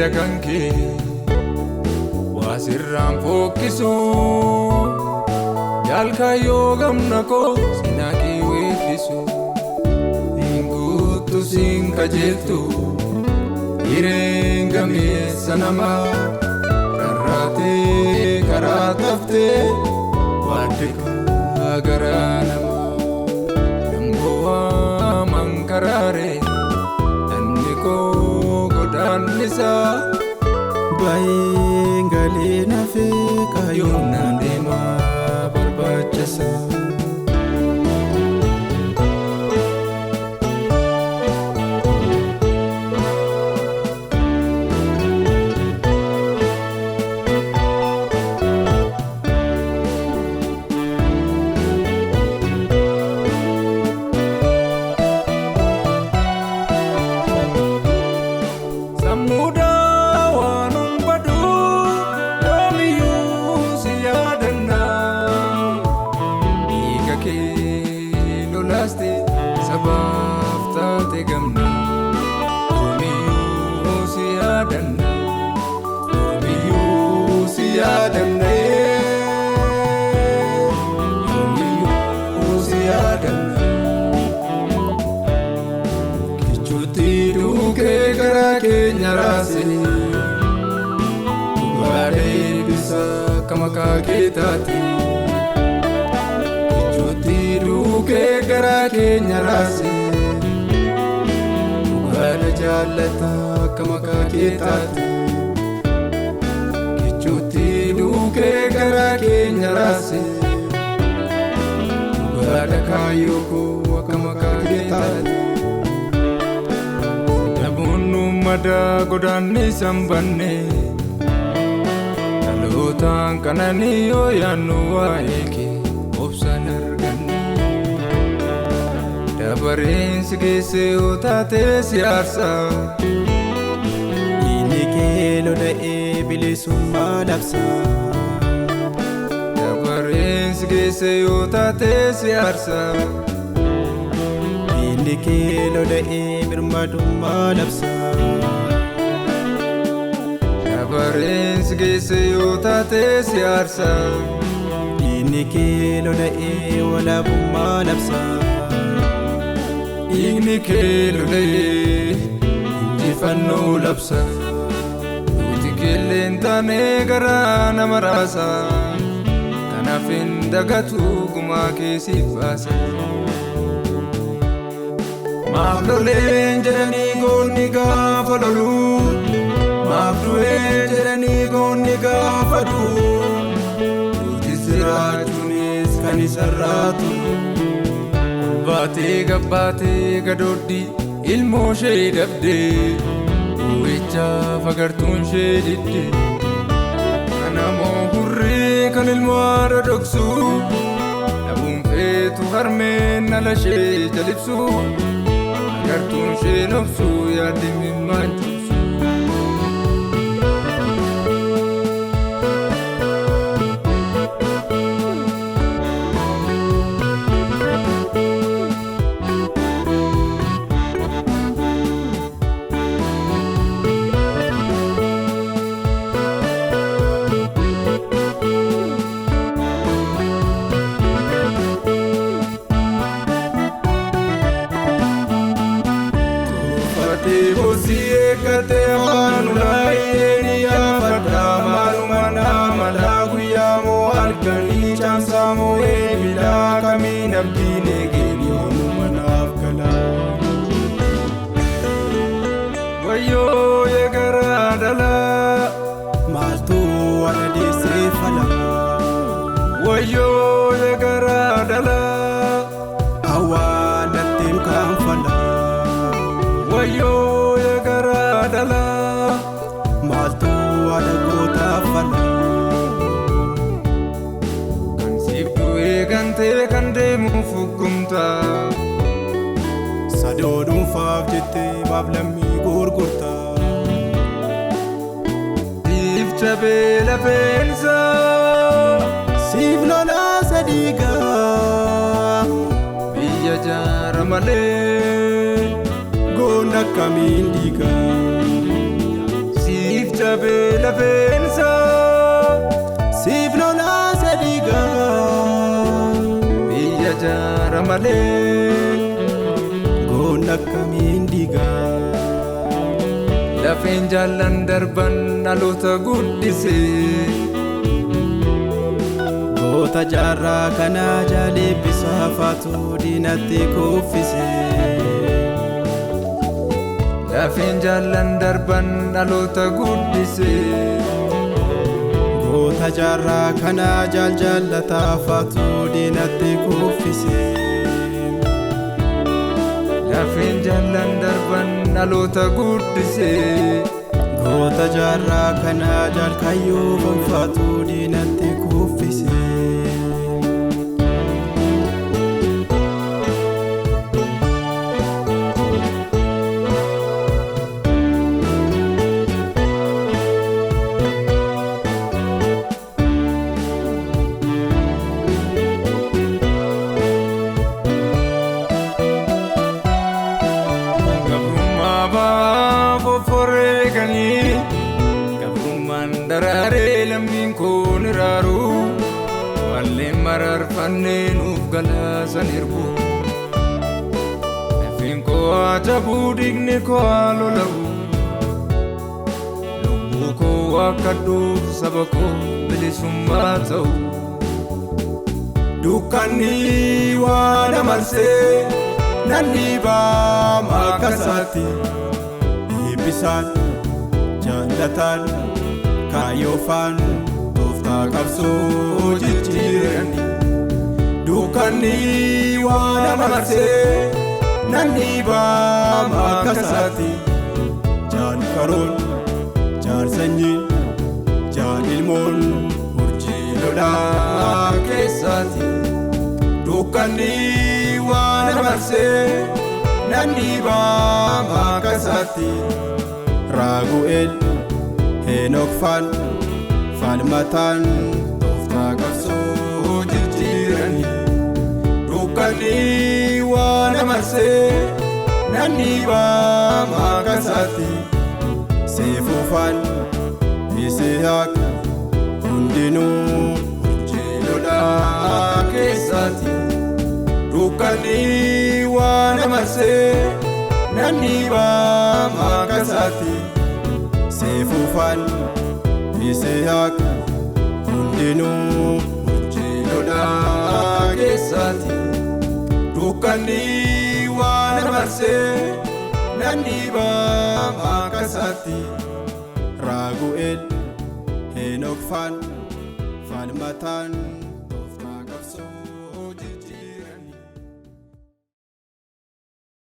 Bareeda kan kee waa sirraan fokkisu. Jaalkaayyoo gamna koo seenaa kee weeddisu. Hin guuttu siin qajeeltu hireen gameessa namaa. Rarraatee karaa taftee waadde garaa namaa. Dambowaa mankaraaree dhanni koo godaannisaa. Baay'een galee nafee kaayyoon Yoonaan deemaa barbaachisaa. Sammuudaa waan hunbaduu yoomiyyuu si yaadanna. Dhiiga kee lolaaste sabaaf taate gamna. Yoomiyyuu si yaadanna. Yoomiyyuu si yaadanna. Yoomiyyuu si yaadanna. Kichuutti duukee garaa keenya raase. Dhugaadhee bisa akka maqaa kee taate. Kichuutti duukee garaa keenya raase. Dhugaadha jaallata akka maqaa kee taate. Kichuutti duukee garaa keenya raase. Dhugaadha kaayyoo koo akka maqaa kee taate. Namoonni madaa godaanni sanbanne dhalootaan kananii yoo yaannu waa'ee kee obsaan arganne. Dabareen si geesse yoo taate si aarsa. Dhiigni kee lola'ee bilisummaa labsa. Dabareen si geesse yoo taate si aarsa. Dhiigni kee lola'ee birmadummaa labsa. Dabareen si geesse yoo taate si aarsa. Dhiigni kee lola'ee walaabummaa labsa. Dhiigni kee lola'ee injifannoo labsa. Duuti keellee hin taane garaa nama raasa. Kanaaf hin dagatu gumaa kee siif baasa. Maaf loleen jedhanii goonni gaafa lolu. Maaf du'een jedhanii goonni gaafa du'u. Duuti jiraachuunis kan isarraa turu. Ol baatee gabbaatee gadooddii ilmoo ishee dhabdee. Boo'ichaaf agartuun ishee didde. Kanamoo hurrii kan ilmoo haadha dhoksu. Dhabuun feetu harmeen ala ishee jalibsu. Agartuun ishee nobsu yaaddi mimmaan cubsu. Tuufatee boosii eeggatee waan ulaayyee ni yaafadha. Maaluma nama laa guyyaa moo halkanii caamsaa moo eebilaa kamiin abdiin eegeen yoomuma naaf galaa. Wayyoo eegaraa dhalaa. Maaltu warra deessee fala? Wayyoo eegaraa dhalaa. Awwaalatteem kan fala? Wayyoo eegaraa dhalaa. Maaltu warra gootaaf fala? Kan siif du'ee gantee kan deemu fuggumta. Sadoo dhuunfaaf jettee maaf lammii gurgurta? Siif cabee lafeensa. Siif lolaa sadiigaa. Biyya jaara malee. Goon akkamiin diigaa? Siif cabee lafeensaa Siif lolaasa dhiigaa biyya jaara malee goon akkamiin diigaa Lafeen jaallan darban dhaloota guddisee Goota jaarraa kanaa jaaleebbisaa faatu diinatti kuffise. Lafeen jaallan darban dhaloota guddisee Goota jaarraa kanaa jaal jaallataa faatu diinatti kuffise. Lafeen jaallan darban dhaloota guddisee Goota jaarraa kanaa jaal kaayyoo gonfaatu diinatti kuffise. Gabrummaa baaf of wareeganii gabrummaan daraaree lammiin kun iraaru walleen mararfannee nuuf galaasan ergu lafeen koo haa cabuu dhiigni koo haa lola'u lubbuu koo akka dhuuf saba koo bilisummaa ta'u. Dukkanni waan amarsee nan dhiibaa makkasaatti eebbisaan jaallataan kaayyoofaan tooftaa qabsoo jijjiirani. Dukkanni waan amarsee nan dhiibaa makkasaatti jaal karoon jaal sanyiin jaal ilmoon urjii lolaa keessaati. Dukkanni waan amarsee nan dhiibaa makkasaatti. Raagu'eel Henook faan falmataan tooftaa qabsoo jijjiirani. Dukkanni waan amarsee nan dhiibaa makkasaatti. Seefuufaan Yisihaaq hundinuu urjii lolaa keessaati. Dukkanni waan amarsee nan dhiibaa makkasaatti. Seefuufaan Yisihaaq hundinuu urjii lolaa keessaati. Dukkanni waan amarsee nan dhiibaa makkasaatti. Raagu'eel Henook faan falmataan.